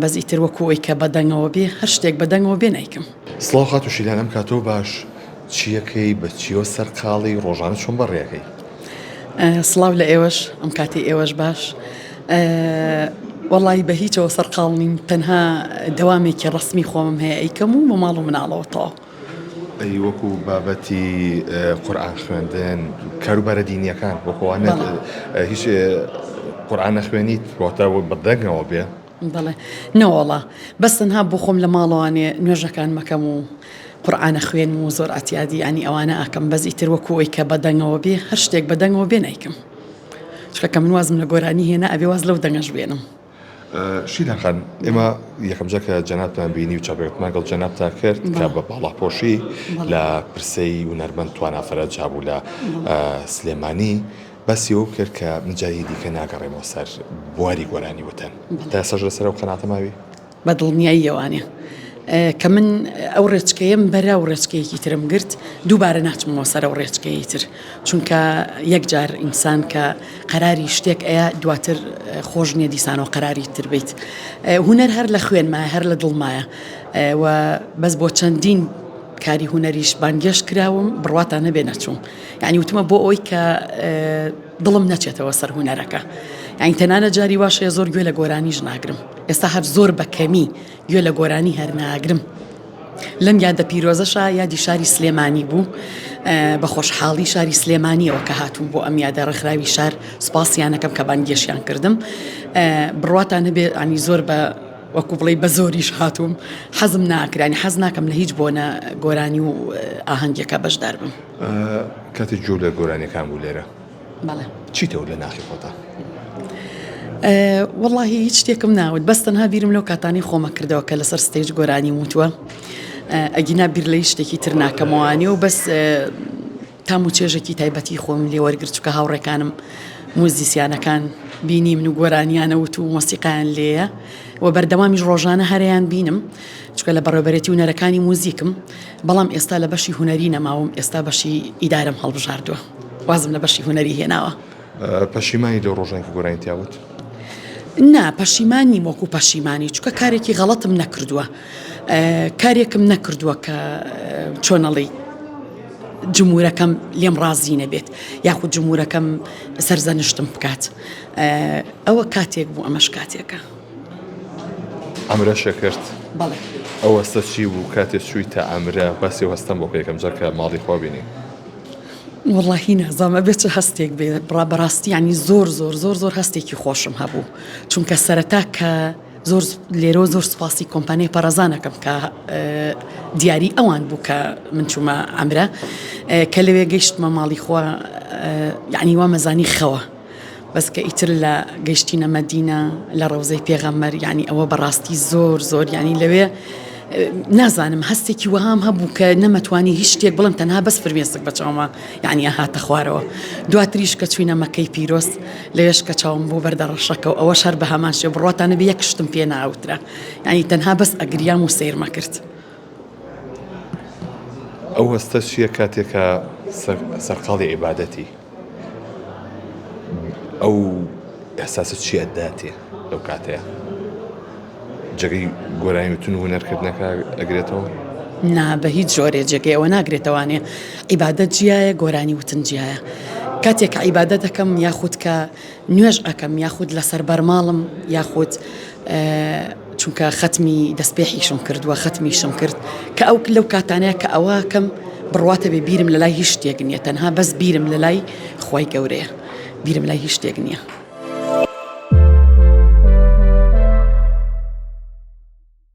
بەس ئیتر وەکو ئەوەی کە بە دەنگەوە بێ هەر شتێک بە دەنگەوە بێ نایکەم. سڵاو خاتوو شیلان ئەم کاتەو باش چیەکەی بە چیەوە سەرقاڵی ڕۆژانە چۆن بەڕێ ئەکەی؟ سڵاو لە ئێوەش ئەم کاتەی ئێوەش باش وەڵی بە هیچەوە سەرقاڵ نیم تەنها دەوامێکی ڕەسمی خۆمم هەیە ئەیکەم و بە ماڵ و مناڵەوە تەواو. ئەی وەکو بابەتی قورئان خوێندن کاروبارە دینیەکان وەکو ئەوانە هیچ قورئان نەخوێنیت واتە بە دەنگەوە بێ؟ بەڵێ نەوەڵا بەس تەنها بۆ خۆم لە ماڵەوانێ نوێژەکان مەکەم و قورئانە خوێنم و زۆر ئەتیادی ینی ئەوانە ئەکەم بەس ئیتر وەکو ئەوی کە بە دەنگەوە بێ هەر شتێک بە دەنگەوە بێ نایکەم چونکە کە من وازم لە گۆرانی هێنا ئەبێ واز لەو دەنگەش بێنم. شیلان خان ئێمە یەکەم جار کە جەنابتان بینی و چاپێکەوتمان گەڵ جەنابتا کرد کە بە باڵاپۆشی لە پرسەی هونەرمەند توانا فەرەج هەبوو لە سلێمانی باسی ئەوە کرد کە من جاری دیکە ناگەڕێمەوە سەر بواری گۆرانی وتن تا ئێستاش لەسەر ئەو قەناعەتە ماوی؟ بە دڵنیاییەوانێ کە من ئەو ڕێچکەیەم بەرا و ڕێچکەیەکی ترم گرت دووبارە ناچمەوە سەر ئەو ڕێچکەیەی تر چونکە یەک جار ئینسان کە قەراری شتێک ئەیا دواتر خۆش نییە دیسانەوە قەراری تر بیت هونەر هەر لە خوێنمایە هەر لە دڵمایە و بەس بۆ چەندین کاری هونەریش بانگێشت کراوم بڕواتان نەبێ نەچووم یعنی وتمە بۆ ئەوی کە دڵم نەچێتەوە سەر هونەرەکە یعنی تەنانە جاری واش هەیە زۆر گوێ لە گۆرانیش ناگرم ئێستا هەر زۆر بە کەمی گوێ لە گۆرانی هەر ناگرم لەم یادە پیرۆزەشا یادی شاری سلێمانی بوو بە خۆشحاڵی شاری سلێمانیەوە کە هاتووم بۆ ئەم یادە ڕێکخراوی شار سوپاسیانەکەم کە بانگێشیان کردم بڕواتان هەبێ ئەنی زۆر بە وەکو بڵێ بە زۆریش هاتووم حەزم ناکرانی حەز ناکەم لە هیچ بۆنە گۆرانی و ئاهەنگێکە بەشدار بم. کاتێک گوێو لە گۆرانیەکان بوو لێرە بەڵێ چیت وت لە ناخی خۆتا؟ وەڵاهی هیچ شتێکم ناوت بەس تەنها بیرم لەو کاتانەی خۆمە کردەوە کە لەسەر stage گۆرانیم وتووە ئەگینا بیر لە هیچ شتێکی تر ناکەمەوانی و بەس تام و چێژێکی تایبەتی خۆم لێ وەرگرت چونکە هاوڕێکانم موزیسیانەکان بینی من و گۆرانیانە وت و مۆسیقایان لێیە و بەردەوامیش ڕۆژانە هەرەیان بینم چونکە لە بەڕێوەبەرێتی هونەرەکانی موزیکم بەڵام ئێستا لە بەشی هونەری نەماوم ئێستا بەشی ئیدارەم هەڵبژاردووە وازم لە بەشی هونەری هێناوە. پەشیمانی لەو ڕۆژانەی کە گۆرانی تیا وت؟ نا پەشیمان نیم وەکو پەشیمانی چونکە کارێکی غەڵەتم نەکردووە کارێکم نەکردووە کە چۆن ئەڵێی جمورەکەم لێم ڕازی نەبێت یاخود جمورەکەم سەرزەنشتم بکات ئەوە کاتێک بوو ئەمەش کاتێکە. عەمرە شەکرد بەڵێ. ئەو هەستە چی بوو کاتێ چوویتە عەمرە باسی ئەو هەستەم بۆ بکە یەکەم جار کە ماڵی خوا بینی. وەڵاهی نازانم ئەبێ چ هەستێک بێ بڕا بەڕاستی یانی زۆر زۆر زۆر زۆر هەستێکی خۆشم هەبوو چونکە سەرەتا کە زۆر لێرەوە زۆر سوپاسی کۆمپانیای پەڕەزانەکەم کە دیاری ئەوان بوو کە من چوومە عەمرە کە لەوێ گەیشتمە ماڵی خوا یعنی وامەزانی خەوە بەس کە ئیتر لە گەیشتینە مەدینە لە ڕەوزەی پێغەمبەر یانی ئەوە بەڕاستی زۆر زۆر یانی لەوێ نازانم هەستێکی وەهام هەبوو کە نەمەتوانی هیچ شتێک بڵم تەنها بەس فرمێسک بە چاوما یعنی هاتە خوارەوە دواتریش کە چوینە مەکەی پیرۆز لەوێش کە چاوم بۆ بەردە ڕەشەکە و ئەوەش هەر بە هەمان شێوە بڕواتان نەبێ یەک شتم پێ ناوترا یعنی تەنها بەس ئەگریام و سەیرمە کرد. ئەو هەستە چییە کاتێک کە سەرقاڵی عیبادەتی؟ ئەو ئیحساسە چی ئەتداتێ لەو کاتەیا؟ جێگەی گۆرانی وتن و هونەرکردنەکە ئەگرێتەوە؟ نا بە هیچ جۆرێ جێگەی ئەوە ناگرێتەوانێ عیبادەت جیایە گۆرانی وتن جیایە کاتێک کە عیبادەت ئەکەم یاخود کە نوێژ ئەکەم یاخود لەسەر بەرماڵم یاخود چونکە خەتمی دەستپێحیشم کردووە خەتمیشم کرد کە ئەو لەو کاتانەیە کە ئەوەکەم بڕواتە بێ بیرم لەلای هیچ شتێک نییە تەنها بەس بیرم لەلای خوای گەورەیە بیرم لای هیچ شتێک نییە.